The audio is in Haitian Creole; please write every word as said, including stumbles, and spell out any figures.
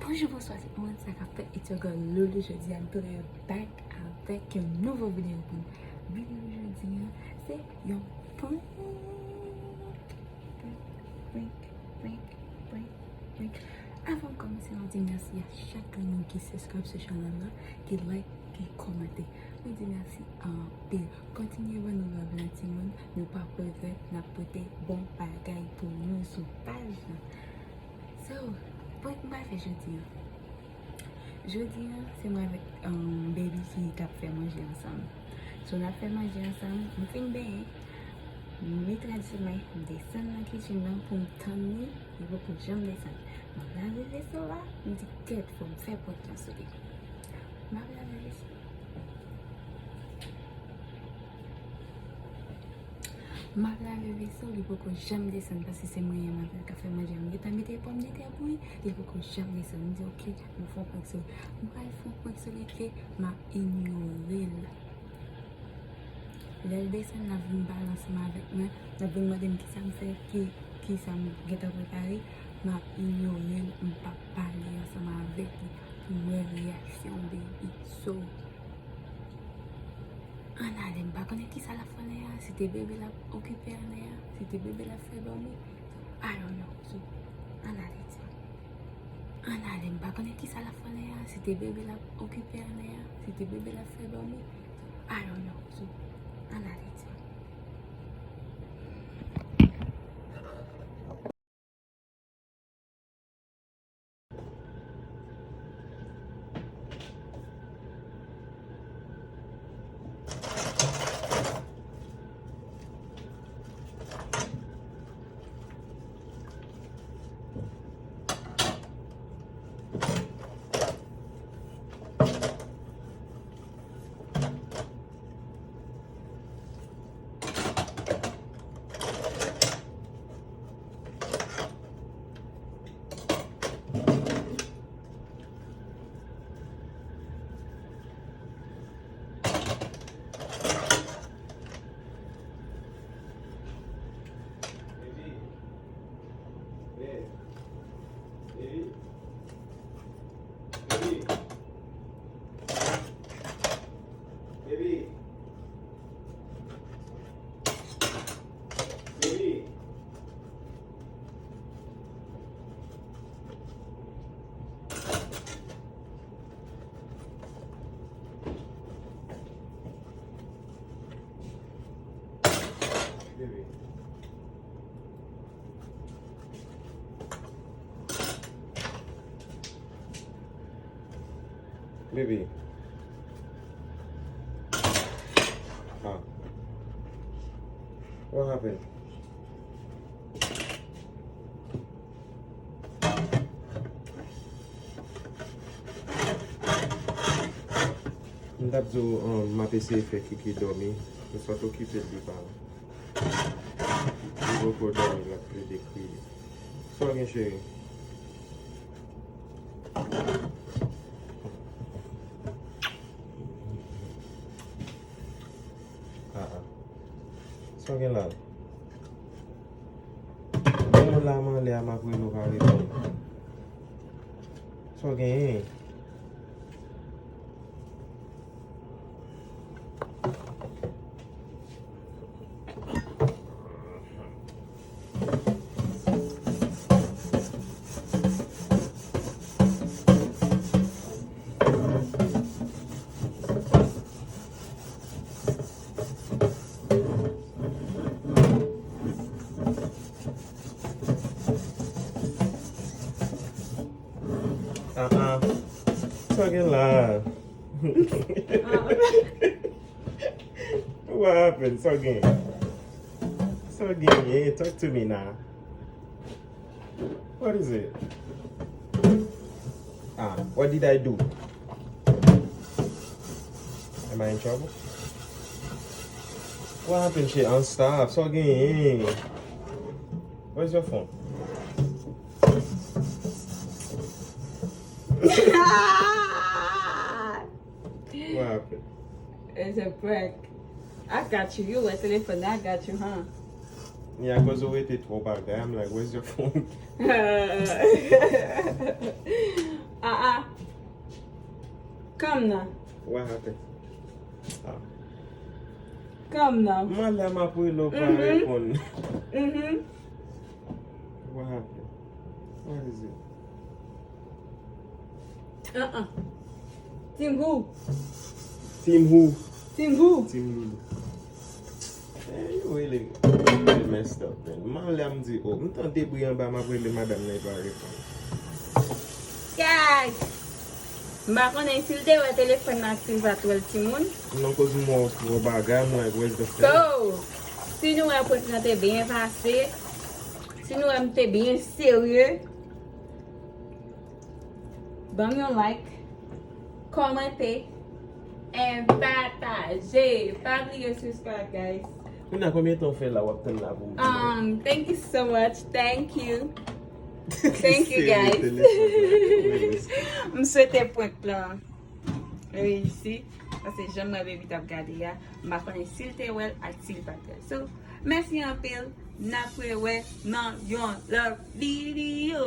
Bonjou, bonswa, se kòman sa k ap fèt? It's your girl Loulou. Jodi a, m tounen back avèk yon nouvo videyo pou nou. Videyo jodi a, se yon prank. Prank, prank, prank, prank, prank. Avan m kòmanse, mwen di mèsi a chak moun ki subscribe sou chanèl la, ki like, ki kòmante. Mwen di mèsi anpil. Kontinye ban nou love la, timoun. Nou pa p regrèt, n ap pote bon bagay pou nou sou paj la. So, prank m pral fè jodi a. Jodi a, se mwen avèk, um, baby ki t ap fè manje ansanm. So, n ap fè manje ansanm, m fin benyen, m met rad sou mwen, m desann nan kitchen nan pou m tann li, li poko janm desann. M ap lave veso a, m di, "Kèt, fò m fè prank lan sou li." M ap lave veso. M ap lave veso, li poko janm desann, paske se mwen menm avè l k ap fè manje a. M gentan mete pòmdetè bouyi, li poko janm desann. M di, "Oke, m fè yon prank sou li." M pral fè yon prank sou li ke m ap inyore l. Lè l desann, l ap vin pale ansanm avèk mwen, l ap vin mande m kisa m fè, ki, kisa m gentan prepare. M ap inyore l, m p ap pale ansanm avèk li pou m wè reyaksyon baby. So, ann ale, m pa konnen kisa l ap fè anndan a, si te bebe l ap okipe anndan a, si te bebe l ap fè dòmi, I don't know. So, ann ale, timoun. Ann ale, m pa konnen kisa l ap fè anndan a, si te bebe l ap okipe anndan a, si te bebe l ap fè dòmi, I don't know. So, ann ale, timoun. Baby. Ah. What happened? M t ap di w, um, m ap eseye fè Kiki dòmi. M sot okipe l, li pa la. Li poko dòmi, l ap plede kriye. Sa w gen, cheri? Ah, ah. Sa w gen la? Bon, moun la m anlè a, m ap rele w, pa reponn. Sa w genyen? Ah, ah. Sa w gen la? What happened? Sa w gen? Sa w genyen? Talk to me now. What is it? Ah, what did I do? Am I in trouble? What happened, shit? Stop. Sa w genyen? Where's your phone? What happened? It's a prank. I got you. You wè telefòn nan, I got you, huh? Yeah, akoz ou rete twò bagay. I'm like, "Where's your phone?" I Come now. What happened? Ah. Come now. Mwen la m ap rele w pa reponn. Mhm. What happened? What is it? Uh-uh. Team who? Team who? Team who? Team Loulou. Man, you really, really messed up, man. Mwen la m di, oh, m tande bri anba, m ap rele madanm nan, li pa reponn. Guys, m pa konnen si l te wè telefòn nan, si l pa t wè l, timoun. Non, koz m wè w bagay, m like, where's the phone? So, si nou wè prank lan te byen pase, si nou wè m te byen serye, ban m yon like, kòmante, and pataje. Pa bliye subscribe, guys. Kounye a, konbyen tan w fè la w ap tann la pou m? Um, thank you so much. Thank you. Thank you, Serye, guys. telefòn la. M swete prank lan reyisi. Paske jan mwen baby t ap gade a, m pa konnen si l te wè l ak si l pa t wè l. So, mèsi anpil. N ap rewè nan yon lòt videyo.